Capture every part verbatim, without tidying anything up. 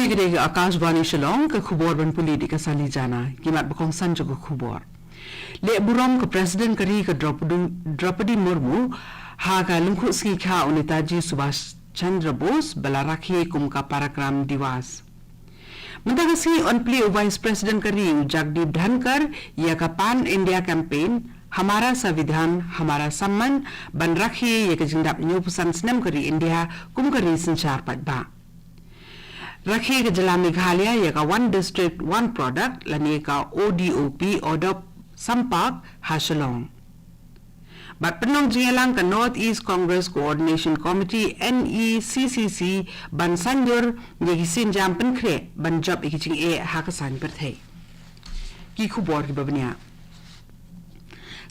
Kane ka Akashvani Shillong, ka khubor ban pule da ka Sali Jana, ki mat ba kongsan jong ka khubor. Leh burom ka President ka ri ka Draupadi, Draupadi Murmu, ha ka lyngkhuh sngi kha u Netaji Subhash Chandra Bose, ba la rakhe kum ka Parakram Diwas. Mynta ka sngi yn plie u Vice President ka ri u Jagdeep Dhankhar, ïa ka Pan India Campaign, Hamara Sanvidhan, Hamara Samman, ban rakhe ïa ka jingdap hynñiewphew san snem ka ri India, kum ka ri synshar paidbah. Rakhe ka jylla Meghalaya ïa ka One District, One Product, lane ka O D O P, Odop Sampark, ha Shillong. Bad pynlong jingïalang ka North East Congress Coordination Committee, N E C C C, ban saiñdur ïa ki sienjam pynkhreh ban jop ïa ki jingeh ha ka saiñ pyrthei. Ki khubor kiba bniah.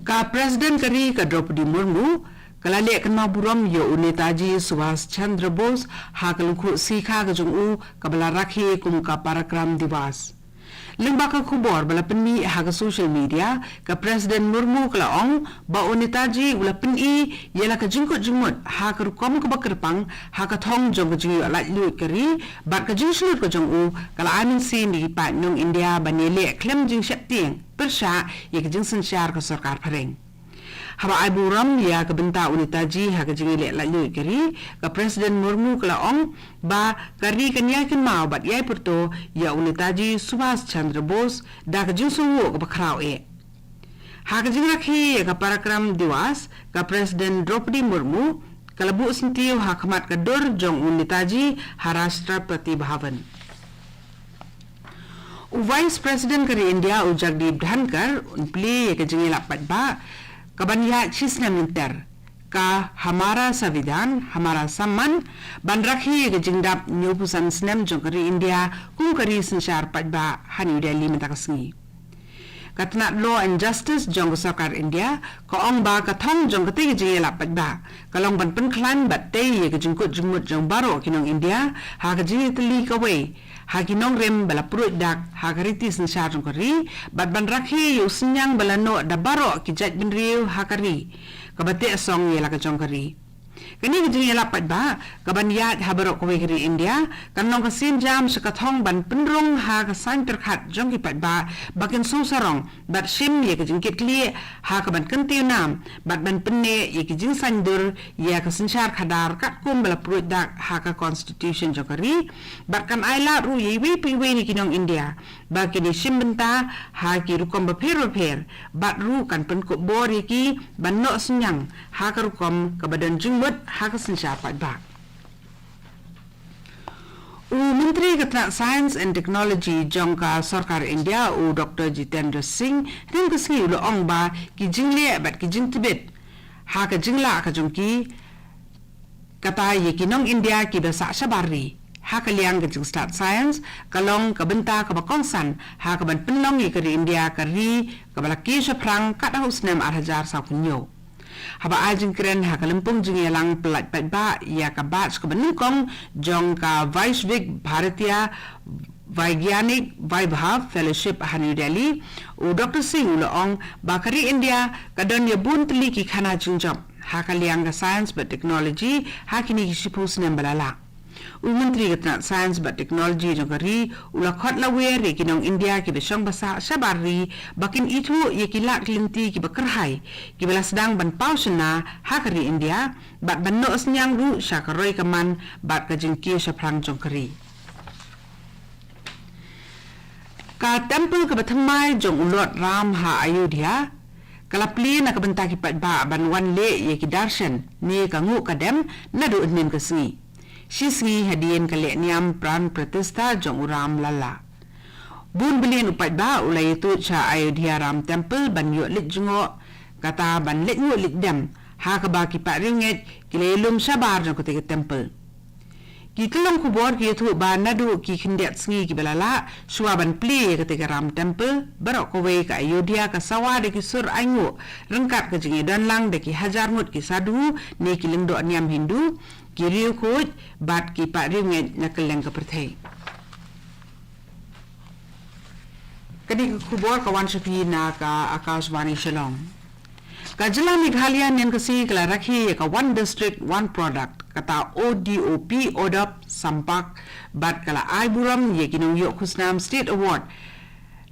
Ka President ka ri ka Draupadi Murmu, ka la leh kynmaw burom ïa u Netaji Subhash Chandra Bose, ha ka lyngkhuh sngi kha ka jong u, kaba la rakhe kum ka Parakram Diwas. Lyngba ka khubor ba la pynmih ha ka social media, ka President Murmu ka la ong, ba u Netaji u la pyni, ïa la ka jingkut jingmut, ha ka rukom kaba kyrpang, ha ka thong jong ka jingïoh laitluid ka ri, bad ka jingshlur ka jong u, ka la ai mynsiem ïa ki paid nong India ban ïaleh khlem jingsheptieng, pyrshah, ïa ka jingsynshar ka sorkar phareng. Haba ai burom ïa ka bynta u Netaji ha ka jingïaleh laitluid ka ri, ka President Murmu ka la ong, ba ka ri kan ïai kynmaw bad ïai pyrto, ïa u Netaji Subhash Chandra Bose, da ka jingsngewnguh kaba khraw eh. Ha ka jingrakhe ïa ka Parakram Diwas, ka President Draupadi Murmu, ka la buh syntiew ha khmat ka dur jong u Netaji ha Rashtrapati Bhavan. U Vice President ka ri India u Jagdeep Dhankhar, un plie ïa ka jingïalap paidbah, kaban ïaid shi snem lynter. Ka Hamara Sanvidhan, Hamara Samman, ban rakhe ïa ka jingdap hynñiewphew san snem jong ka ri India, kum ka ri synshar paidbah, ha New Delhi mynta ka sngi. Ka tnat Law and Justice jong ka sorkar India, ka ong ba ka thong jong katei ka jingïalap paidbah, ka long ban pynkhlaiñ bad tei ïa ka jingkut jingmut jong baroh ki nong India, ha ka jingïatylli kawei, ha ki nongrim ba la pruid dak, ha ka riti synshar jong ka ri, bad ban rakhe ïa u synñiang ba la noh da baroh ki jaitbynriew ha ka ri, kaba teh song ïa la ka jong ka ri. Kane ka jingïalap paidbah, kaban ïaid ha baroh kawei ka ri India, kan long ka sienjam sha ka thong ban pynrung ha ka saiñ pyrkhat jong ki paidbah, ba kin sngewsarong, bad shim ïa ka jingkitkhlieh, ha kaban kyntiew nam, bad ban pynneh ïa ki jingsaiñdur, ïa ka synshar khadar katkum ba la pruid dak ha ka Constitution jong ka ri, bad kan ailad ruh ïa iwei pa iwei na ki nong India, ba kin ïashim bynta, ha ki rukom bapher bapher, bad ruh kan pynkup bor ïa ki, ban noh synñiang, ha ka rukom kaba don jingmut, ha ka synshar paidbah. U Myntri ka tnat Science and Technology jong ka sorkar India, u Doctor Jitendra Singh, hynnin ka sngi u la ong ba ki jingleh bad ki jingtbit ha ka jinglah ka jong ki, kata ïa ki nong India kiba sah shabar ri ha ka liang ka jingstad science, ka long ka bynta kaba kongsan ha kaban pynlong ïa ka ri India ka ri kaba la kiew shaphrang katba u snem ar hajar sawphew hynñiew. Haba ai jingkren ha ka lympung jingïalang pyllait paidbah ïa ka batch kaba nyngkong jong ka Vaishvik Bharatiya Vaigyanik Vaibhav Fellowship ha New Delhi, u Doctor Singh u la ong ba ka ri India ka don ïa bun tylli ki khana jingjop ha ka liang ka science bad technology ha kine ki shiphew snem ba la leit. U Myntri ka tnat Science bad Technology jong ka ri u la khot lawyer ïa ki nong India kiba shong ba sah shabar ri ba kin ithuh ïa ki lad ki lynti kiba kyrhai kiba la sdang ban paw shynna ha ka ri India bad ban noh synñiang ruh sha ka roi ka man bad ka jingkiew shaphrang jong ka ri. Ka temple kaba thymmai jong u Lord Ram ha Ayodhya ka la plie na ka bynta ki paidbah ban wan leh ïa ki darshan ne ka nguh ka dem naduh hynnin ka sngi. Shi sngi hadien ka lehniam Pran Pratishtha jong u Ram Lalla. Bun billion u paidbah u la ïathuh sha Ayodhya Ram Temple ban ïoh leit jngoh, kata ban leit nguh leit dem, ha kaba ki paid riewngeit ki la ïalum shabar jong katei ka temple. Ki kyllon khubor ki ïathuh ba naduh ki khyndiat sngi kiba la leit, shuwa ban plie ïa katei ka Ram Temple, baroh kawei ka Ayodhya ka sawa da ki sur ainguh, ryngkat ka jingïadon lang da ki hajar ngut ki sadhu, ne ki lyngdoh niam Hindu, ki riewkhuid, bad ki paid riewngeit na kylleng ka pyrthei. Kane ka khubor ka wan sha phi na ka Akashvani Shillong. Ka jylla Meghalaya hynnin ka sngi ka la rakhe ïa ka One District, One Product. kata O D O P, Odop Sampark, bad ka la ai burom ïa ki nongïoh khusnam State Award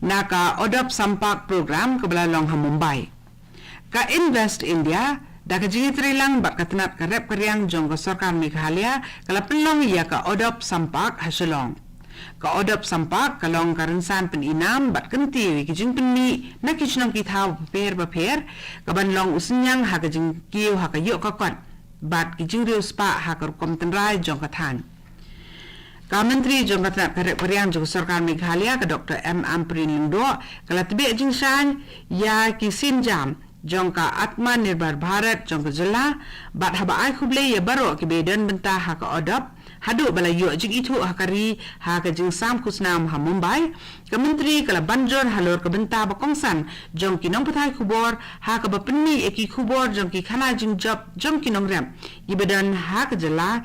na ka Odop Sampark Program kaba la long ha Mumbai. Ka Invest India, da ka jingïatreilang bad ka tnat ka rep ka riang jong ka sorkar Meghalaya, ka la pynlong ïa ka Odop Sampark ha Shillong. Ka Odop Sampark ka long ka rynsan pyni nam bad kyntiew ïa ki jingpynmih na ki shnong ki thaw bapher bapher, kaban long u synñiang ha ka jingkiew ha ka ïoh ka kot bad ki jingriewspah ha ka rukom tynrai jong ka thaiñ. Ka Myntri jong ka tnat ka rep ka riang jong ka sorkar Meghalaya, ka Doctor M Ampareen Lyngdoh, ka la tbeh jingshai ïa ki sienjam jong ka Atmanirbhar Bharat jong ka jylla, bad haba ai khublei ïa baroh kiba ïadon bynta ha ka Odop, haduh ba la ïoh jingithuh ha ka ri ha ka jingsam khusnam ha Mumbai, ka Myntri ka la ban jur halor ka bynta ba kongsan jong ki nongpathai khubor ha kaba pynmih ïa ki khubor jong ki khana jingjop jong ki nongrep kiba don ha ka jylla,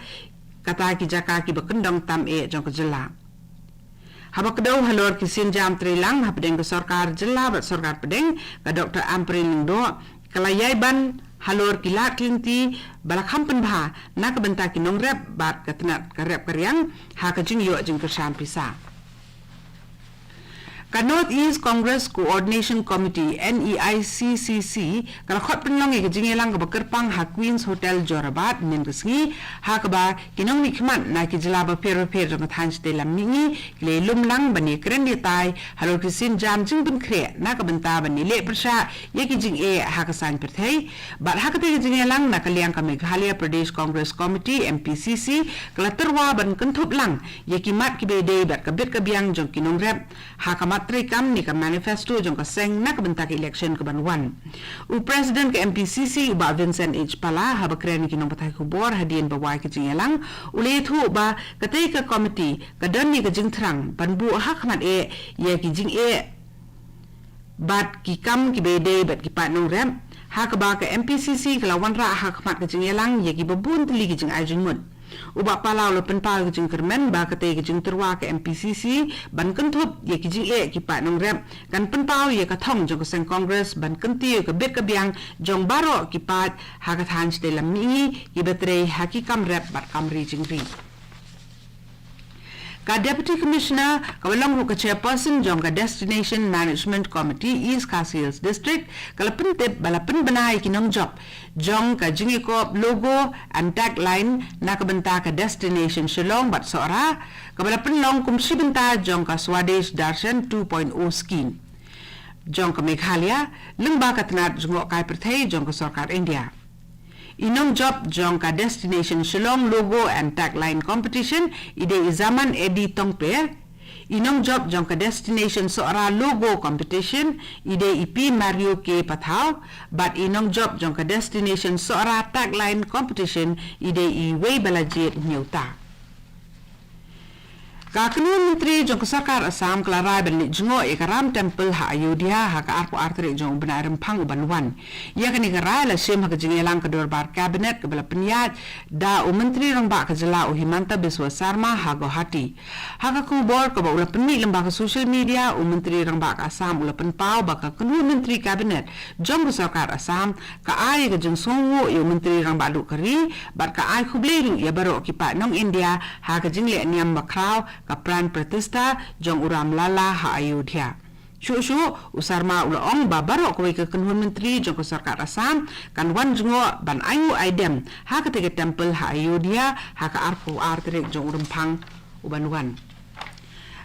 kata ki jaka kiba kyndong tam eh jong ka jylla. Haba kdew halor ki sienjam treilang hapdeng ka sorkar jylla bad sorkar pdeng, ka Doctor Ampareen Lyngdoh ka la ïai ban halor ki lad ki lynti ba la kham pynbha na ka bynta ki nongrep bad ka tnat ka rep ka riang ha ka jingïoh jingkyrshan pisa. Ka North East Congress Coordination Committee, N E I C C C, ka la khot pynlong ïa ka jingïalang kaba kyrpang ha Queen's Hotel, Jorabat, mynne ka sngi, ha kaba ki nongmihkhmat na ki jylla bapher bapher jong ka thaiñ shatei lam mihngi ki la ïalum lang ban ïakren ïatai halor ki sienjam jingpynkhreh na ka bynta ban ïaleh pyrshah ïa ki jingeh ha ka saiñ pyrthei. Bad ha katei ka jingïalang, na ka liang ka Meghalaya Pradesh Congress Committee, M P C C, ka la tyrwa ban kynthup lang ïa ki mat kiba ïadei bad ka bit ka biang jong ki nongrep ha ka mat treikam ne ka manifesto jong ka seng na ka bynta ka election kaban wan. U President ka M P C C, u Bah Vincent H Pala, haba kren ïa ki nongpathai khubor hadien ba wai ka jingïalang, u la ïathuh ba katei ka committee ka don ïa ka jingthrang ban buh ha khmat eh ïa ki jingeh bad ki kam kiba ïadei bad ki paid nongrep, ha kaba ka M P C C ka la wanrah ha khmat ka jingïalang ïa kiba bun tylli ki jingai jingmut. U Bah Pala u la pynpaw ïa ka jingkyrmen ba katei ka jingtyrwa ka M P C C ban kynthup ïa ki jingeh ki paid nongrep kan pynpaw ïa ka thong jong ka seng Congress ban kyntiew ïa ka bit ka biang jong baroh ki paid ha ka thaiñ shatei lam mihngi kiba trei ha ki kam rep bad kam ri jingri. Ka Deputy Commissioner, kaba long ruh ka Chairperson jong ka Destination Management Committee East Khasi Hills District, ka la pyntip ba la pynbna ïa ki nongjop jong ka jingïakop logo and tagline na ka bynta ka Destination Shillong bad Sohra, kaba la pynlong kum shi bynta jong ka Swadesh Darshan two point oh scheme jong ka Meghalaya, lyngba ka tnat jngohkai pyrthei jong ka sorkar India. I nongjop jong ka Destination Shillong Logo and Tagline Competition i dei i Zaman Eddie Tongper. I nongjop jong ka Destination Sohra Logo Competition i dei i P Mario K Pathaw, bad i nongjop jong ka Destination Sohra Tagline Competition i dei i Wei Balajied Hynñiewta. Ka kynhun myntri jong ka sorkar Assam ka la rai ban leit jngoh ïa ka Ram Temple ha Ayodhya ha ka arphew ar tarik jong u bnai Rymphang uban wan. Ïa kane ka rai la shim ha ka jingïalang ka dorbar Cabinet kaba la pynïaid da u Myntri Rangbah ka jylla u Himanta Biswa Sarma ha Guwahati. Ha ka khubor kaba u la pynmih lyngba ka social media, u Myntri Rangbah ka Assam u la pynpaw ba ka kynhun myntri Cabinet jong ka sorkar Assam ka ai ka jingsngewnguh ïa u Myntri Rangbah Duh ka ri bad ka ai khublei ruh ïa baroh ki paid nong India ha ka jingleh niam bakhraw ka Pran Pratishtha jong u Ram Lala ha Ayodhya. Shuh shuh, u Sarma u la ong ba baroh kawei ka kynhun myntri jong ka sorkar Assam kan wan jngoh ban ainguh aidem ha katei ka temple ha Ayodhya ha ka arphew ar tarik jong u Rymphang uban wan.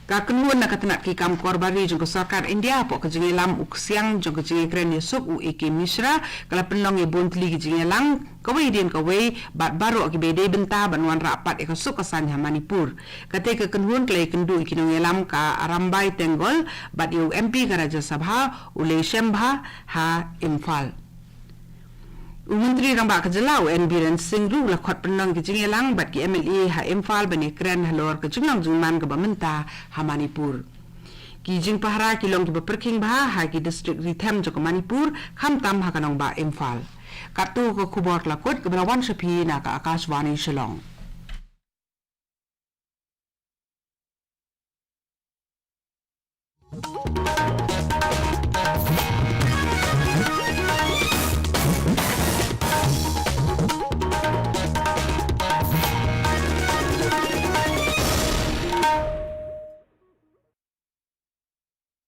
Ka kynhun na ka tnat ki kam korbari jong ka sorkar India hapoh ka jingïalam u ksiang jong ka jingïakren ïasuk u A K Mishra ka la pynlong ïa bun tylli ki jingïalang kawei hadien kawei bad baroh kiba ïadei bynta ban wanrah pat ïa ka suk ka saiñ ha Manipur. Katei ka kynhun ka la ïakynduh ïa ki nongïalam ka Arambai Tenggol bad ïa u M P ka Rajya Sabha u Leishemba ha Imphal. U Myntri Rangbah ka jylla u N Biren Singh ruh u la khot pynlong ki jingïalang bad ki M L A ha Imphal ban ïakren halor ka jinglong jingman kaba mynta ha Manipur. Ki jingpahara ki long kiba pyrkhing bha ha ki district ri them jong ka Manipur, khamtam ha ka nongbah Imphal. Katto ka khubor la kut kaba la wan sha phi na ka Akashvani Shillong.